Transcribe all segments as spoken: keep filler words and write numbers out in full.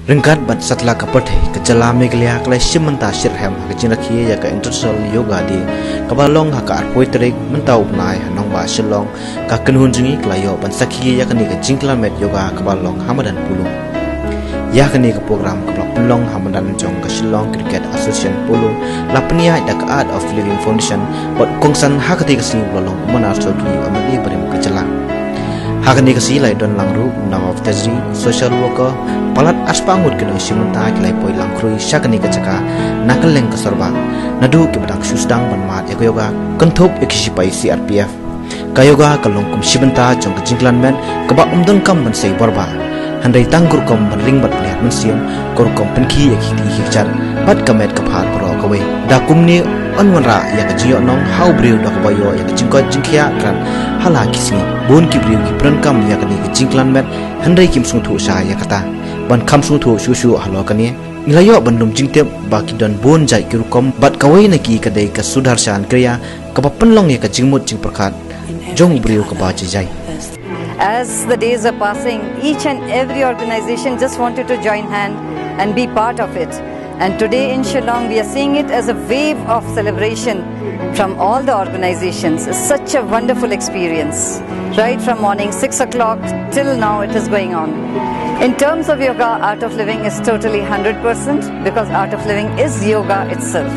Ryngkat bad satlak ka pyrthei, ka jylla Meghalaya ka la shim bynta shitrhem ha ka jingrakhe ïa ka International Yoga Day, kaba long ha ka arphew tarik mynta u bnai ha nongbah Shillong. Ka kynhun jong ngi ka la ïoh ban sakhi ïa kane ka jingkylliang met yoga kaba long ha madan Polo. Ïa kane ka program kaba la pynlong ha madan jong ka Shillong Cricket Association Polo, la pynïaid da ka Art of Living Foundation bad u kongsan ha katei ka sngi u la long u Manar Chaudhuri, u M L A barim ka jylla. Ha kane ka sngi la ïadon lang ruh u Nawab Tajri, u social worker, palat arspah ngut ki nongshim bynta ki la ïa poi lang khrui sha kane ka jaka na kylleng ka sorbah. Naduh kiba dang shu sdang ban mad ïa ka yoga, kynthup ïa ki shipai C R P F. Ka yoga ka long kum shi bynta jong ka jingkylliang met kaba ym donkam ban sei borbah. Hynrei tang ka rukom ban ring bad pynïaid mynsiem, ka rukom pynkhih ïa ki kti ki kjat bad ka met ka phad baroh kawei. Da kumne yn wanrah ïa ka jingïohnong ha u briew da kaba ïoh ïa ka jingkoit jingkhiah krat ha la ki sngi. Bun ki briew ki pyndonkam ïa kane ka jingkylliang met, hynrei kim sngewthuh shuh ïa kata. Ban kham sngewthuh shuh shuh halor kane, ngi la ïoh ban lum jingtip ba ki don bun jait ki rukom bad kawei na ki ka dei ka Sudarshan Kriya, kaba pynlong ïa ka jingmut jingpyrkhat jong u briew kaba jai jai. As the days are passing, each and every organization just wanted to join hand and be part of it. And today in Shillong, we are seeing it as a wave of celebration from all the organizations. It's such a wonderful experience. Right from morning six o'clock till now, it is going on. In terms of yoga, Art of Living is totally hundred percent because Art of Living is yoga itself.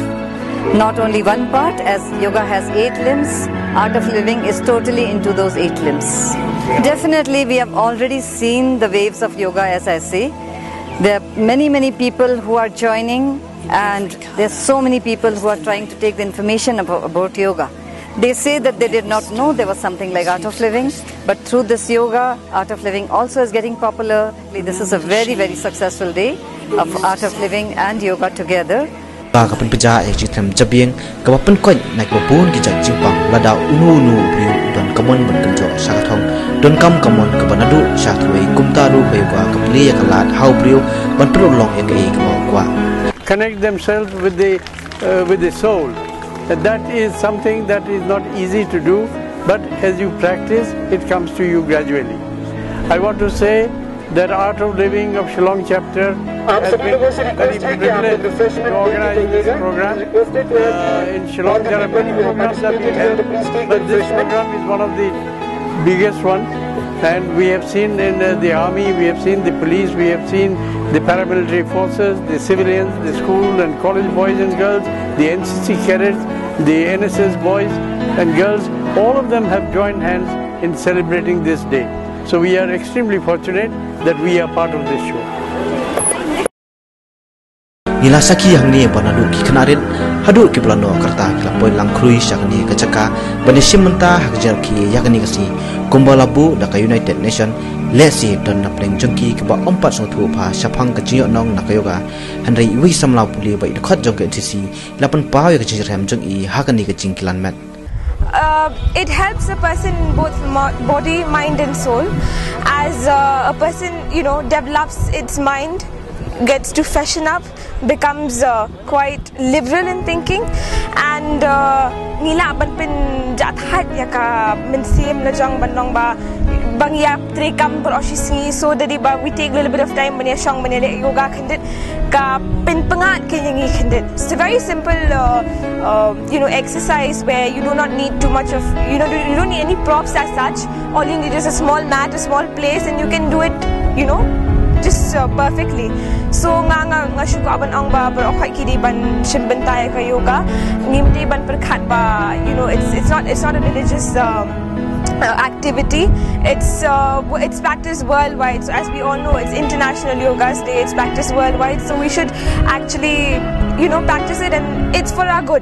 Not only one part, as yoga has eight limbs, Art of Living is totally into those eight limbs. Definitely, we have already seen the waves of yoga, as I say. There are many, many people who are joining, and there's so many people who are trying to take the information about, about yoga. They say that they did not know there was something like Art of Living, but through this yoga, Art of Living also is getting popular. This is a very, very successful day of Art of Living and yoga together. Ka ka pynpjah ïa ka jingtrei jabieng kaba pynkoit na kiba bun ki jait jingpang, lada uno uno u briew u don ka mon ban kynjoh sha ka thong, donkam ka mon kaba naduh sha thawei, kumta ruh ka yoga ka plie ïa ka lad ha u briew ban pynlong ïa kaei kaba u kwah. Connect themselves with the uh, with the soul. And that is something that is not easy to do, but as you practice, it comes to you gradually. I want to say that Art of Living of Shillong chapter has been very privileged to organize this program. Uh, in Shillong, there are many programs that we have, but this program is one of the biggest one. And we have seen in uh, the army, we have seen the police, we have seen the paramilitary forces, the civilians, the school and college boys and girls, the N C C cadets, the N S S boys and girls, all of them have joined hands in celebrating this day. So we are extremely fortunate that we are part of this show. Ngi la sakhi hangne ba naduh ki khynnah rit haduh kiba la noh ka rta ki la poi lang khrui sha kane ka jaka ban ïashim bynta ha ka jingrakhe ïa kane ka sngi. Kumba la buh da ka United Nation, lehse don na pdeng jong ki kiba ym pat sngewthuh bha shaphang ka jingïohnong na ka yoga, hynrei iwei i samla pule ba i dkhot jong ka N C C i la pynpaw ïa ka jingtrei jong i ha kane ka jingkylliang met. Uh, it helps a person in both mo- body, mind, and soul. As uh, a person, you know, develops its mind, gets to freshen up, becomes uh, quite liberal in thinking, and uh, ngi lah ban pynjah thait ïa ka mynsiem la jong ban long ba ba ngi ïa trei kam baroh shi sngi. So da dei ba we take a little bit of time ban ïa shong ban ïa leh yoga khyndiat, ka pynpyngngad ka ïa ngi khyndiat. It's a very simple uh, uh, you know, exercise where you do not need too much of, you know, you don't need any props as such. All you need is a small mat, a small place, and you can do it, you know, just uh, perfectly. So nga nga nga shu kwah ban ong ba baroh khoit ki dei ban shim bynta ïa ka yoga. Ngim dei ban pyrkhat ba, you know, it's it's not it's not a religious um, uh, activity. It's uh, it's practiced worldwide. So as we all know, it's International Yoga's Day. It's practiced worldwide. So we should actually, you know, practice it, and it's for our good.